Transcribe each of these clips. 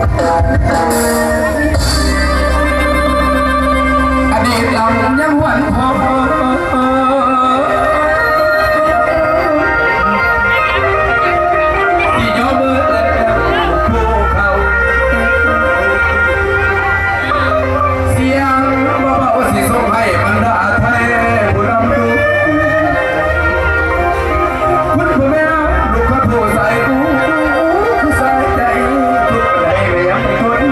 ອະດີດເຮົາຍັງຫວນຄອ ທີ່ຍອມເບີດແລ້ວຜູ້ເຂົາ ສຽງເບົາໆ ຊິສົ່ງໃຫ້ບັນດາໄທຜູ້ລຳລຸ ຄຸນຜູ້ແມ່ລູກຂະໂພສາຍກູ ຄືສາຍໃຈ ທຸກໃດແມ່ຍັງທົນ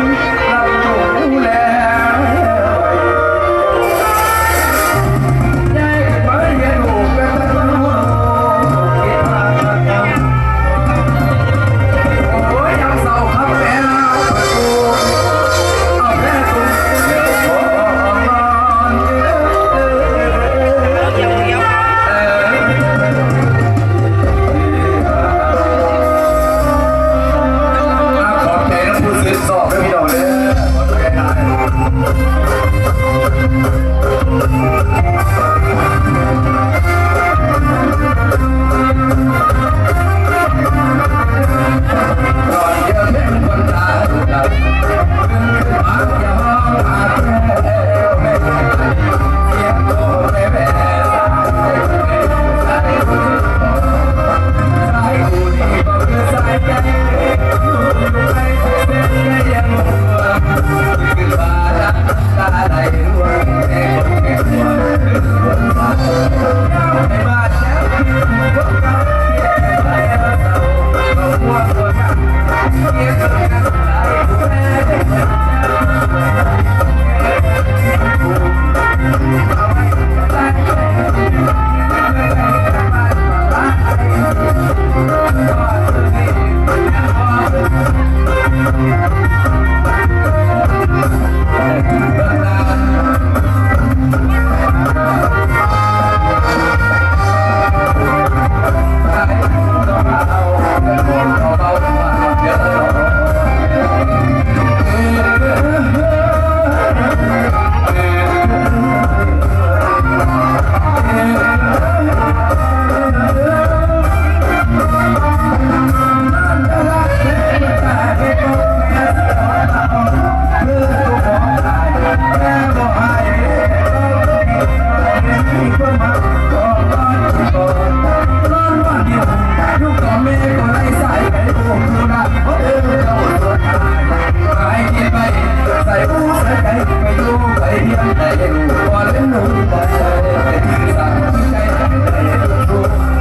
ຂອບໃຈນຳຜູ້ສືບຊອບເດີພີ່ນ້ອງເດີ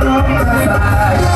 ຂອບໃຈຫຼາຍ.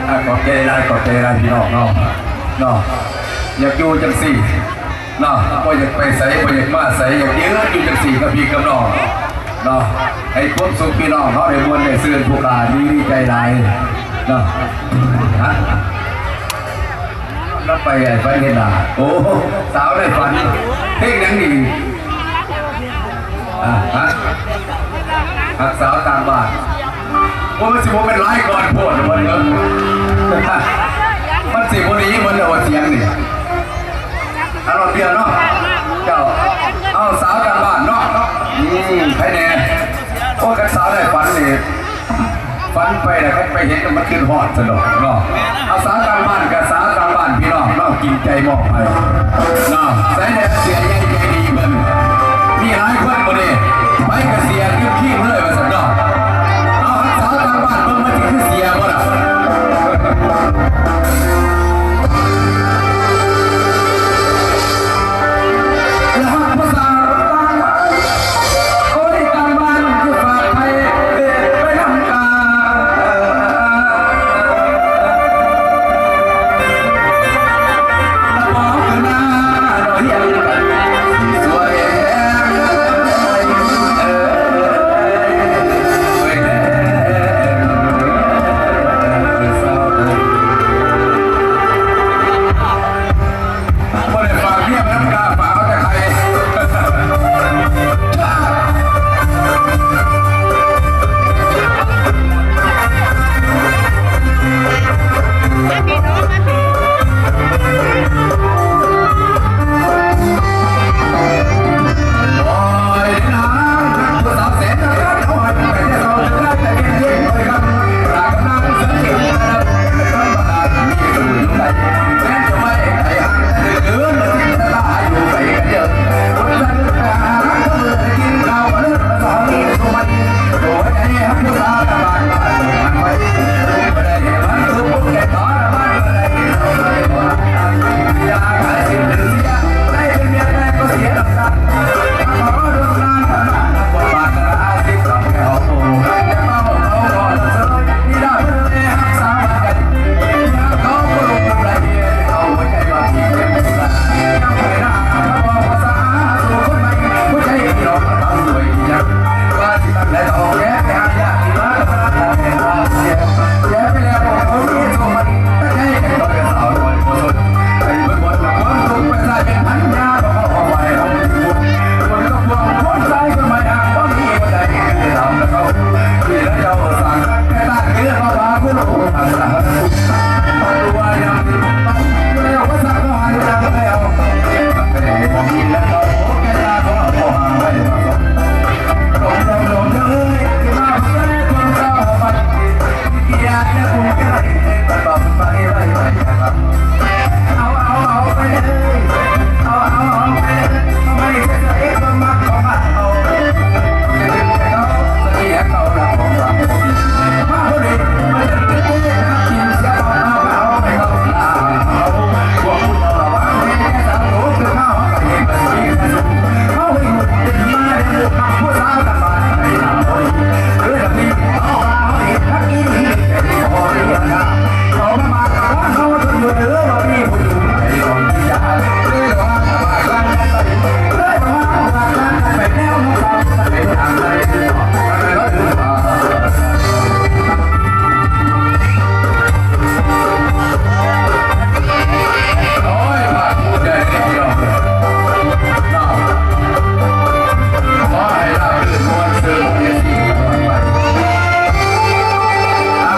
ອ່າ ຂອບໃຈຫຼາຍ ຂອບໃຈຫຼາຍ ພີ່ນ້ອງເນາະ ເນາະ ຢາກຢູ່ຈັ່ງຊີ້ເນາະ ບໍ່ຢາກໄປໃສ ບໍ່ຢາກມາໃສ ຢາກຢືນຢູ່ຈັ່ງຊີ້ກັບພີ່ກັບນ້ອງ. ເນາະ ໃຫ້ຄວາມສຸກພີ່ນ້ອງເຮົາໄດ້ມ່ວນໄດ້ຊື່ນ ຜູ້ຂ້າດີໃຈຫຼາຍເນາະ. ຮະ ລາວໄປໃຫ້ໄປເຫັນໜ້າ ໂອ້ ສາວໃນຝັນ ເພງຫຍັງນີ້? ອ່າ ຮະ ຮັກສາວຕ່າງບ້ານ ໂອ້ ມັນຊິບໍ່ແມ່ນຫຼາຍກ່ອນໂພດບໍ່ເອີ? ມັນຊິບໍ່ດີໝົດແລ້ວວ່າສຽງນີ້. ອາລອດເບຍເນາະ ເຈົ້າ ເອົາສາວຕ່າງບ້ານເນາະ ອືມ ໃຜແດ່? ໂອ້ ຄັນສາວໃນຝັນນີ້ ຝັນໄປແລ້ວ ຄັນໄປເຫັນແລ້ວມັນຄິດຮອດຊັ້ນດອກເນາະ. ເອົາສາວຕ່າງບ້ານກະສາວຕ່າງບ້ານພີ່ນ້ອງເນາະ ຈິງໃຈມອບໃຫ້ເນາະ. ໃສແດ່ເສຍໃຫຍ່ໃຈດີເພິ່ນ ມີຫຼາຍຄົນບໍ່ເດ້ ໄປກະເສຍເຕັມທີ່ເລີຍວ່າຊັ້ນເນາະ. ເອົາ ສາວຕ່າງບ້ານເບິ່ງມັນຊິຄືເສຍບໍ່ລະ?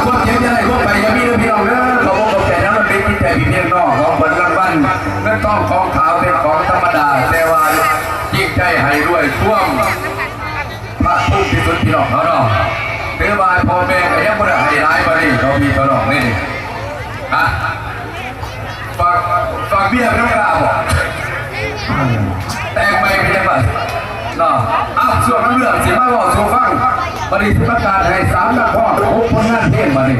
ຄວາມເຈັບຢ່າໄດ້ຄວາມໄປຢ່າມີເດີພີ່ນ້ອງເດີ. ຂໍຂອບໃຈນຳ ມັນເປັນຈິດໃຈພີ່ນ້ອງເນາະ ຂອງເພິ່ນລາງວັນ ເງິນທອງຂອງຂາວເປັນຂອງທຳມະດາ ແຕ່ວ່າຈິດໃຈໃຫ້ດ້ວຍຄວາມພາກພູມທີ່ສຸດ ພີ່ນ້ອງເຮົາເນາະ. ຖືວ່າພໍ່ແມ່ກໍຍັງບໍ່ໄດ້ໃຫ້ຫຼາຍປານນີ້ເນາະ ພີ່ນ້ອງເດ້. ຮະ ຝາກ ຝາກເບຍໄປນຳກາບໍ ແຕ່ງໃໝ່ເປັນຈັ່ງໃດເນາະ. ເອົາ ຊ່ວງນຳເລື່ອງຊິມາເວົ້າສູ່ຟັງ ບັດນີ້ຊິປະກາດໃຫ້ສາມນັກຮ້ອງ ຫົກຜົນງານເພງ ບັດນີ້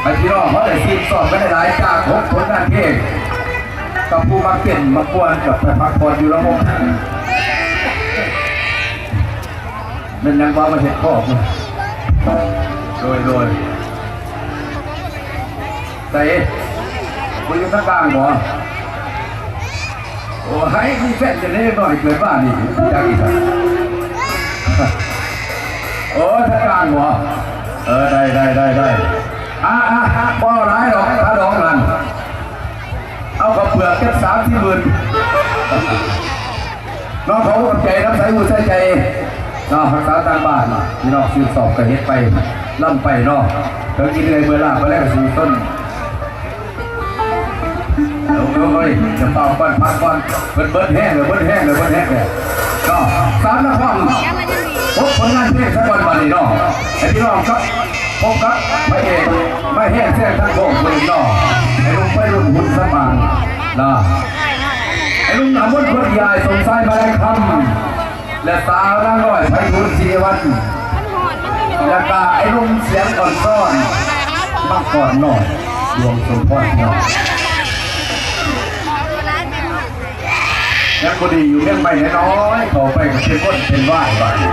ໃຫ້ພີ່ນ້ອງເຮົາໄດ້ຊື່ນຊອບກັນຫຼາຍໆ ຈາກຫົກຜົນງານເພງ ກັບຜູ້ມັກເຕັ້ນມັກມ່ວນ ກັບໄປພັກຜ່ອນຢູ່ລະບົບ ແມ່ນຫຍັງວ່າມາເຮັດຄອກ ໂດຍ ໂດຍ ໃສ ບໍ່ຢູ່ທາງກາງບໍ? ໂອ້ ໃຫ້ມີແຟນຈັງໄດ໋ ເດັກນ້ອຍເກີດມານີ້ ຮູ້ຈັກອີກ ອາ ໂອ້ ທາງກາງບໍ່? ເອີ ໄດ້ ໄດ້ ໄດ້ ໄດ້ ອ່າ ອ່າ ບໍ່ຫຼາຍດອກ ຄ່າດອງນັ້ນ ເອົາເຂົ້າເປືອກຈັກສາມສີ່ໝື່ນເນາະ. ຂໍຂອບໃຈນຳໃສຫູໃສ່ໃຈເນາະ ຮັກສາທາງບ້ານ ພີ່ນ້ອງຊື່ນຊອບກໍເຮັດໄປ ລຳໄປເນາະ ເຖິງຊິເມື່ອຍເມື່ອຍລ້າປານໃດກໍສູ້ທົນ. ໂອ້ຍ ຈະເປົ່າກ່ອນ ພັກກ່ອນ ເພິ່ນເບິດແຮງແລ້ວ ເບິດແຮງແລ້ວ ເບິດແຮງແລ້ວເນາະ. ສາມນະຄອນ ພົບຜົນງານເພງສາກົນບາດນີ້ເນາະ ໃຫ້ພີ່ນ້ອງກັບ ພົບກັບພະເອກ ມາແຮງແຊງທັງໂຄ້ງເພິ່ນເນາະ ໃຫ້ລຸງໄພລຸນ ບຸນສຳອາງເນາະ ໃຫ້ລຸງອາມົນ ຄົນຢາຍ ສົມຊາຍ ມາແລງຄຳ ແລະ ສາວນາງນ້ອຍ ໄພທູນ ສິລິວັນ ແລະກະໄອ້ໜຸ່ມສຽງອ່ອນຊ້ອນ ມັງກອນນ້ອຍ ດວງສົມພອນ ພີ່ນ້ອງ ຍັງບໍ່ດີຢູ່ ຍັງໄມ້ນ້ອຍໆ ເຂົ້າໄປກໍເປັນຄົນເປັນວາຍບາດນີ້.